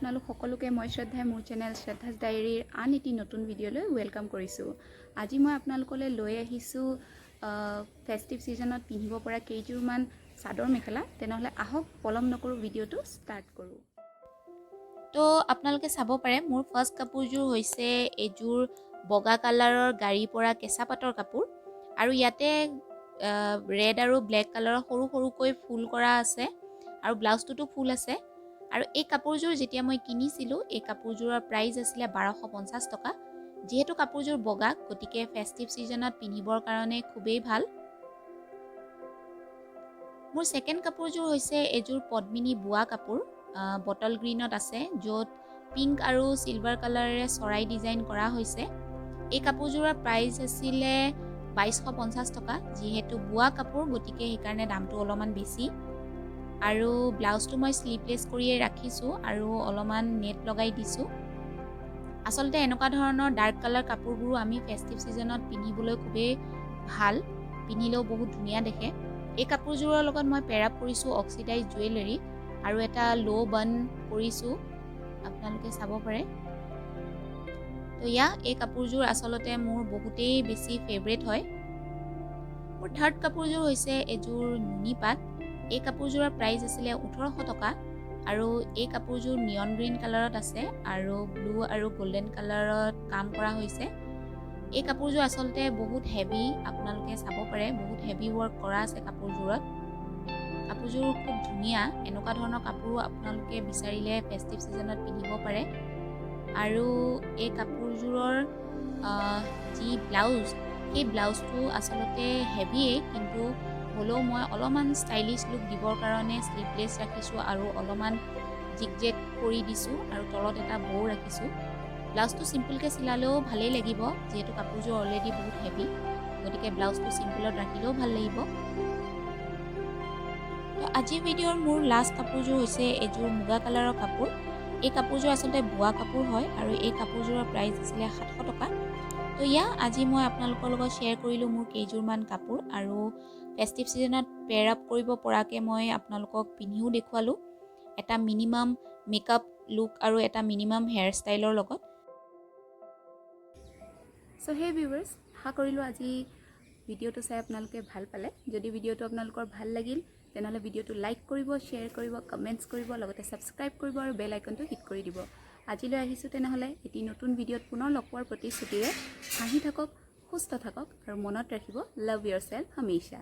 আপোনালোক সকলোকে মই শ্ৰদ্ধাই মোৰ চেনেল শ্ৰদ্ধাজ ডায়েৰীৰ আন এটি নতুন ভিডিঅ'লৈ welcome কৰিছোঁ। আজি মই আপোনালোকলৈ লৈ আহিছোঁ ফেষ্টিভ ছিজনত পিন্ধিব পৰা কেইযোৰমান চাদৰ মেখেলা। তেনেহ'লে আহক, পলম নকৰোঁ, ভিডিঅ'টো ষ্টাৰ্ট কৰোঁ। তো আপোনালোকে চাব পাৰে, মোৰ ফাৰ্ষ্ট কাপোৰযোৰ হৈছে এইযোৰ বগা কালাৰৰ গাড়ী পৰা কেঁচা পাটৰ কাপোৰ আৰু ইয়াতে ৰেড আৰু ব্লেক কালাৰৰ সৰু সৰুকৈ ফুল কৰা আছে আৰু ব্লাউজটোতো ফুল আছে। আৰু এই কাপোৰযোৰ যেতিয়া মই কিনিছিলোঁ, এই কাপোৰযোৰৰ প্ৰাইচ আছিলে 1250 টকা। যিহেতু কাপোৰযোৰ বগা, গতিকে ফেষ্টিভ ছিজনত পিন্ধিবৰ কাৰণে খুবেই ভাল। মোৰ ছেকেণ্ড কাপোৰযোৰ হৈছে এইযোৰ পদ্মিনী বোৱা কাপোৰ, বটল গ্ৰীণত আছে, য'ত পিংক আৰু চিলভাৰ কালাৰেৰে চৰাই ডিজাইন কৰা হৈছে। এই কাপোৰযোৰৰ প্ৰাইচ আছিলে 2250 টকা। যিহেতু বোৱা কাপোৰ, গতিকে সেইকাৰণে দামটো অলপমান বেছি। আৰু ব্লাউজটো মই শ্লিভলেছ কৰিয়ে ৰাখিছোঁ আৰু অলপমান নেট লগাই দিছোঁ। আচলতে এনেকুৱা ধৰণৰ ডাৰ্ক কালাৰ কাপোৰবোৰো আমি ফেষ্টিভ ছিজনত পিন্ধিবলৈ খুবেই ভাল, পিন্ধিলেও বহুত ধুনীয়া দেখে। এই কাপোৰযোৰৰ লগত মই পেয়াৰ আপ কৰিছোঁ অক্সিডাইজ জুৱেলাৰী আৰু এটা ল' বান কৰিছোঁ, আপোনালোকে চাব পাৰে। তো এই কাপোৰযোৰ আচলতে মোৰ বহুতেই বেছি ফেভৰেট হয়। মোৰ থাৰ্ড কাপোৰযোৰ হৈছে এযোৰ নুনি পাট। এই কাপোৰযোৰৰ প্ৰাইচ আছিলে 1800 টকা আৰু এই কাপোৰযোৰ নিয়ন গ্ৰীণ কালাৰত আছে আৰু ব্লু আৰু গল্ডেন কালাৰত কাম কৰা হৈছে। এই কাপোৰযোৰ আচলতে বহুত হেভি, আপোনালোকে চাব পাৰে, বহুত হেভি ৱৰ্ক কৰা আছে কাপোৰযোৰত। কাপোৰযোৰ খুব ধুনীয়া। এনেকুৱা ধৰণৰ কাপোৰো আপোনালোকে বিচাৰিলে ফেষ্টিভ ছিজনত পিন্ধিব পাৰে। আৰু এই কাপোৰযোৰৰ যি ব্লাউজ, সেই ব্লাউজটো আচলতে হেভিয়েই, কিন্তু হ'লেও মই অলপমান ষ্টাইলিছ লুক দিবৰ কাৰণে শ্লিভলেছ ৰাখিছোঁ আৰু অলপমান জিক জেক কৰি দিছোঁ আৰু তলত এটা বৌ ৰাখিছোঁ। ব্লাউজটো চিম্পুলকৈ চিলালেও ভালেই লাগিব, যিহেতু কাপোৰযোৰ অলৰেডি বহুত হেভি, গতিকে ব্লাউজটো চিম্পুলত ৰাখিলেও ভাল লাগিব। তো আজিৰ ভিডিঅ'ৰ মোৰ লাষ্ট কাপোৰযোৰ হৈছে এযোৰ মুগা কালাৰৰ কাপোৰ। এই কাপোৰযোৰ আচলতে বোৱা কাপোৰ হয় আৰু এই কাপোৰযোৰৰ প্ৰাইচ আছিলে 700 টকা। তো আজি মই আপোনালোকৰ লগত শ্বেয়াৰ কৰিলোঁ মোৰ কেইযোৰমান কাপোৰ আৰু ফেষ্টিভ ছিজনত পেয়াৰ আপ কৰিব পৰাকৈ মই আপোনালোকক পিন্ধিও দেখুৱালোঁ, এটা মিনিমাম মেকআপ লুক আৰু এটা মিনিমাম হেয়াৰ ষ্টাইলৰ লগত। চ' সেই ভিউৱাৰ্ছ, আশা কৰিলোঁ আজি ভিডিঅ'টো চাই আপোনালোকে ভাল পালে। যদি ভিডিঅ'টো আপোনালোকৰ ভাল লাগিল, তেনেহ'লে ভিডিঅ'টো লাইক কৰিব, শ্বেয়াৰ কৰিব, কমেণ্টছ কৰিব, লগতে ছাবস্ক্ৰাইব কৰিব আৰু বেল আইকনটো হিট কৰি দিব। আজিলৈ আহিছোঁ তেনেহ'লে। এটি নতুন ভিডিঅ'ত পুনৰ লগ পোৱাৰ প্ৰতিশ্ৰুতিৰে হাঁহি থাকক, সুস্থ থাকক আৰু মনত ৰাখিব, লাভ ইয়ৰ চেল্ফ हमेशा।